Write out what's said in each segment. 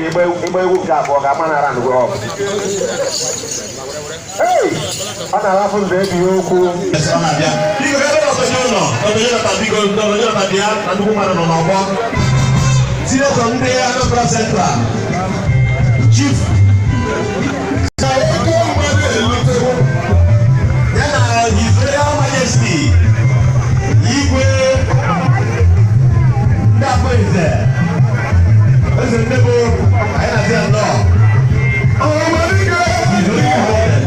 Ike ịgba egwu nke abụọ ga-ama na round go up. Hey! Ọ na-arafụ nze ebighị okwu. Ọ na-abịa. Biko, ebe Dr. Jonah, Dr. Jonathan, biko, Dr. Jonathan, bịa na nnukwu mmadụ nọ n'ọgbọ. Senator ndị Anambra Central, Chief Oke mmadụ elutewo ya na His Royal Majesty, Igwe ndị Akwaeze, Eze Ndebo, anyị na-asị ya nnọọ. His Royal Highness,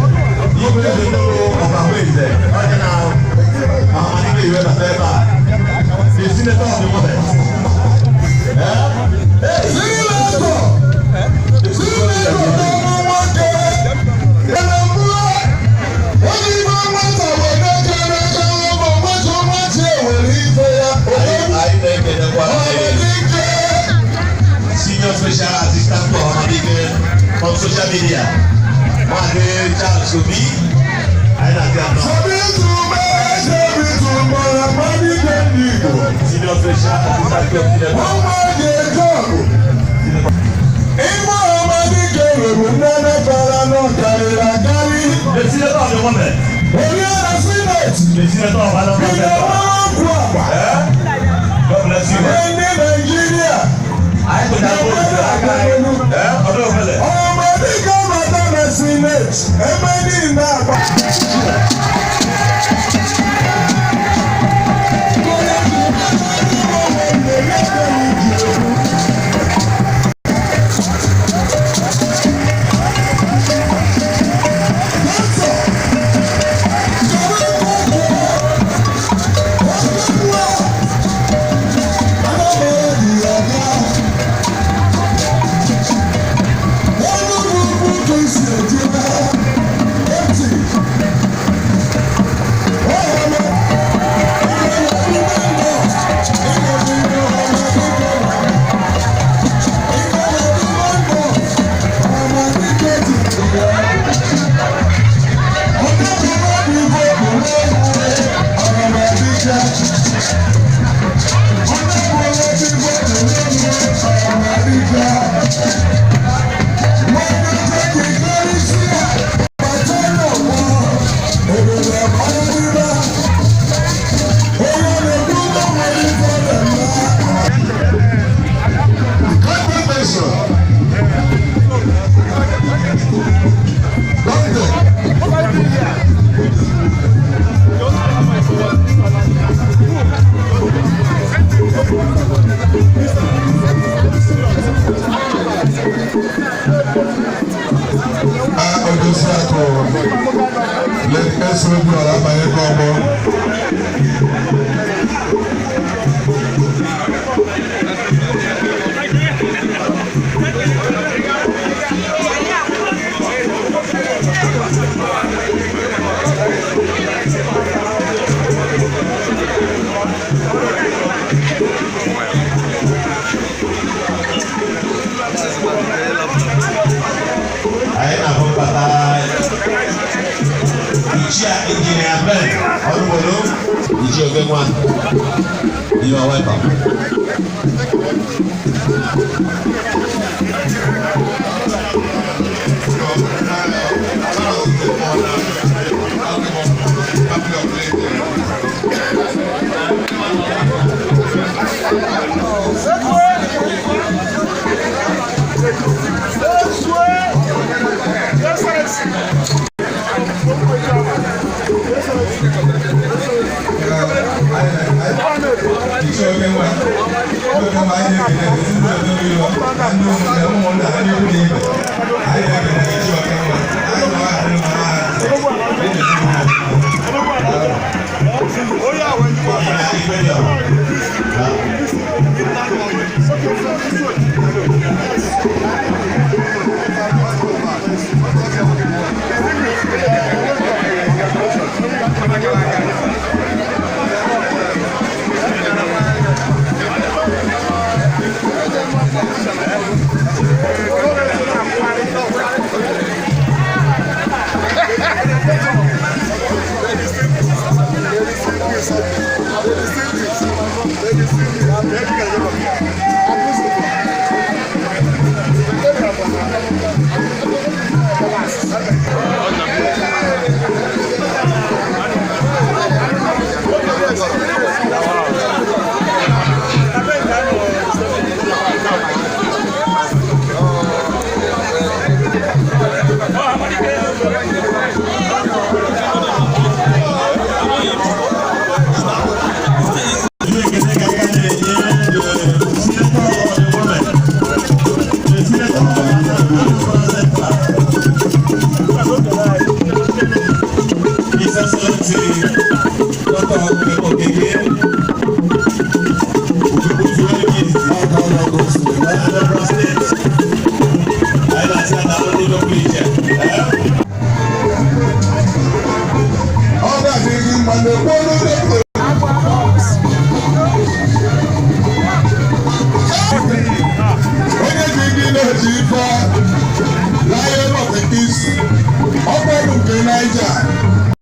Igwe Eze Ndebo of Akwaeze, onye na Ọhamadike iwe bata ebe a, the senator of the moment. Eh? Hey! Senator, senator nwoke, onye ibe nwata wee kere aka bụ nwata nwata ewere ife ya. Anyị na-ekenekwa Ọhamadike. Senior Special Assistant to Ọhamadike on social media, Maazị Charles Obi, anyị na-asị ya nnọọ. Sabi tụmbe, Ọhamadike ndị Igbo. Senior Special Assistant to Senator. Ọnwa ga-eje ọgụ. Ime Ọhamadike ruru nne fara nọ karịrị akarị. The senator of the moment. Onye na Senate. The senator of Anambra Bido Central. okwu agba. Eh? God bless you. Ndị Naijiria. Anyị tụchara vote aka anyị. Eh? Ọdụ ofele. Ọhamadike bata na Senate. Ebe niile agba. Odoziakụ Lady Esobiọra abanyego ọgbọ. Anyị na-ahụ mbata Ichie Injinia Ben Ọlụgbolo, Ichie Ogenwa, you are welcome. Ichie Ogenwa, Ogenwa, anyị na-ekele ndị ezinụlọ na ndị ụmụnne, ụmụnna, ndị ikwu na ibe.